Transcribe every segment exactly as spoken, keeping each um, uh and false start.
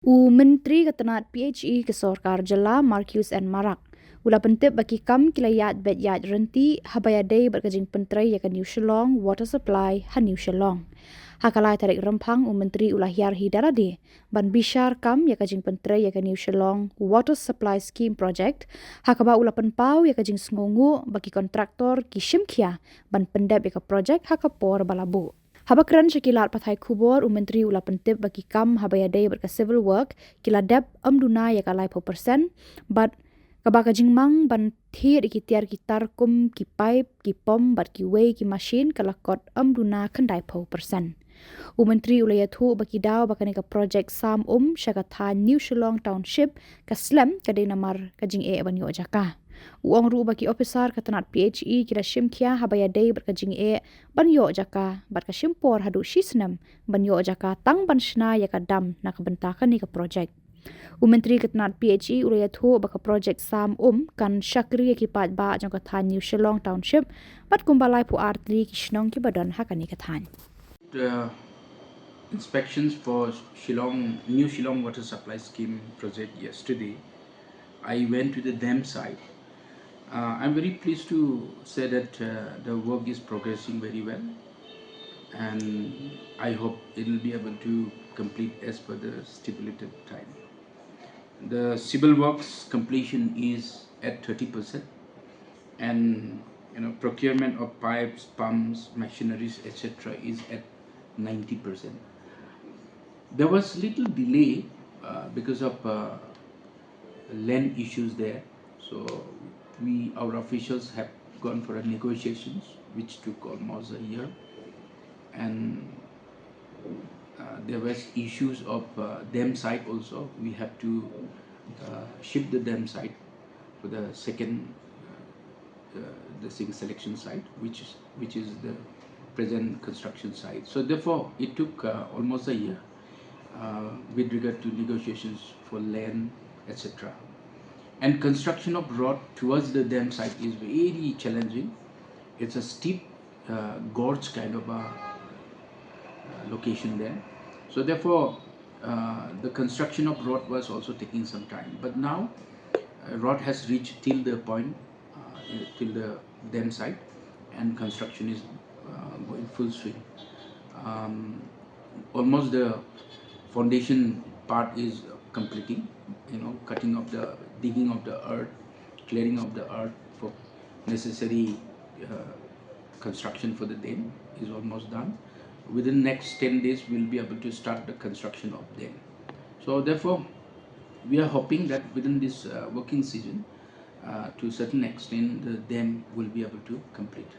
U Myntri ka tnat P H E ka sorkar jylla, Marcuise N Marak, u la pyntip ba ki kam ki la ïaid beit ïaid ryntih haba ïadei bad ka jingpyntrei ïa ka New Shillong Water Supply ha New Shillong. Ha ka lai tarik Rymphang, u Myntri u la hiar hi da lade ban bishar kam ïa ka jingpyntrei ïa ka New Shillong Water Supply Scheme Project, ha kaba u la pynpaw ïa ka jingsngewnguh ba ki kontraktor ki shim khia ban pyndep ïa ka project ha ka por ba la buh. Haba kren sha ki lad pathai khubor, u Myntri u la pyntip ba ki kam haba ïadei bad ka civil work ki la dep ym duna ïa ka laiphew percent, bad kaba ka jingmang ban thied ïa ki tiar ki tar kum ki paip, ki pom bad kiwei ki mashin ka la kot ym duna khyndaiphew percent. U Myntri u la ïathuh ba ki daw ba kane ka project sam um sha ka thaiñ New Shillong Township ka slem ka dei namar ka jingeh ban ïoh jaka. U ong ruh ba ki ophisar ka tnat P H E ki la shim khia haba ïadei bad ka jingeh ban ïoh jaka, bad ka shim por haduh shi snem ban ïoh jaka tang ban shna ïa ka dam na ka bynta kane ka project. U Myntri ka tnat P H E u la ïathuh ba ka project sam um kan shakri ïa ki paidbah jong ka thaiñ New Shillong Township bad kumba laiphew ar tylli ki shnong kiba don ha kane ka thaiñ. The inspections for Shillong, New Shillong Water Supply Scheme project yesterday, I went to the dam site. Uh, I'm very pleased to say that uh, the work is progressing very well, and I hope it will be able to complete as per the stipulated time. The civil works completion is at thirty percent, and you know, procurement of pipes, pumps, machineries, et cetera is at ninety percent. There was little delay uh, because of uh, land issues there. So we, our officials have gone for a negotiations, which took almost a year, and uh, there was issues of uh, dam site also. We have to uh, shift the dam site for the second uh, the second selection site, which is, which is the present construction site. So therefore, it took uh, almost a year uh, with regard to negotiations for land, et cetera. And construction of road towards the dam site is very challenging. It's a steep uh, gorge kind of a uh, location there. So therefore, uh, the construction of road was also taking some time. But now, uh, road has reached till the point, uh, till the dam site, and construction is uh, going full swing. Um, almost the foundation part is completing, you know, cutting of the, digging of the earth, clearing of the earth for necessary uh, construction for the dam is almost done. Within next ten days, we'll be able to start the construction of dam. So therefore, we are hoping that within this uh, working season, uh, to a certain extent, the dam will be able to complete.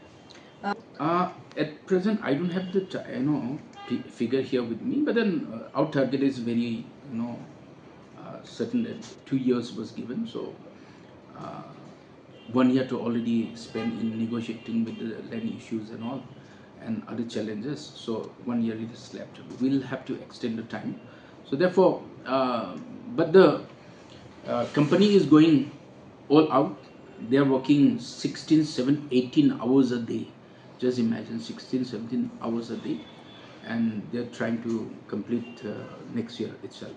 Uh, at present, I don't have the ti- you know fi- figure here with me, but then uh, our target is very you know uh, certain that two years was given. So uh, one year to already spend in negotiating with the land issues and all and other challenges. So one year it is left. We'll have to extend the time. So therefore, uh, but the uh, company is going all out. They are working sixteen, seven, eighteen hours a day. Just imagine, sixteen, seventeen hours a day, and they're trying to complete uh, next year itself.